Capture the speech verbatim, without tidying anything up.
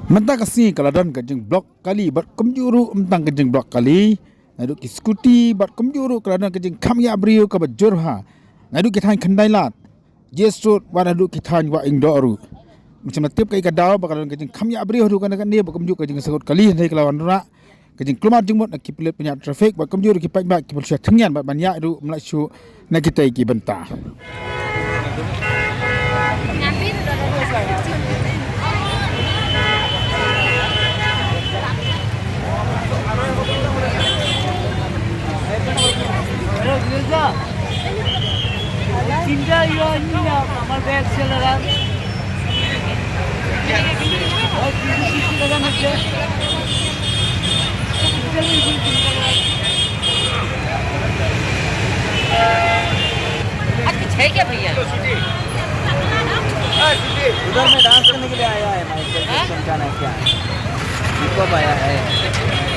Mynta ka sngi ka la don ka jingblok kali bad kumjuh ruh ym tang ka jingblok kali naduh ki scooty bad kumjuh ruh ka la don ka jingkham ïa briew kaba jur bha naduh ki thaiñ Khyndailad, J S Road bad haduh ki thaiñ Wahingdoh ruh. Mynshem la tip ka i ka daw ba ka la don ka jingkham ïa briew haduh kane kane bad kumjuh ka jingsangkut kali hynrei ka la wanrah ka jingkulmar jingmut na ki pulit pynïaid traffic bad kumjuh ruh ki paidbah ki pynshai thyngian bad ban ïaid ruh ym lah shuh na kitei ki bynta. चिंता ये नहीं है, हमारे बैग से लगा। और किसी चीज़ से लगा ना क्या? आज कुछ है क्या भैया? उधर में डांस करने के लिए आया है, माइकल जैक्सन का ना क्या? हिप हॉप आया है।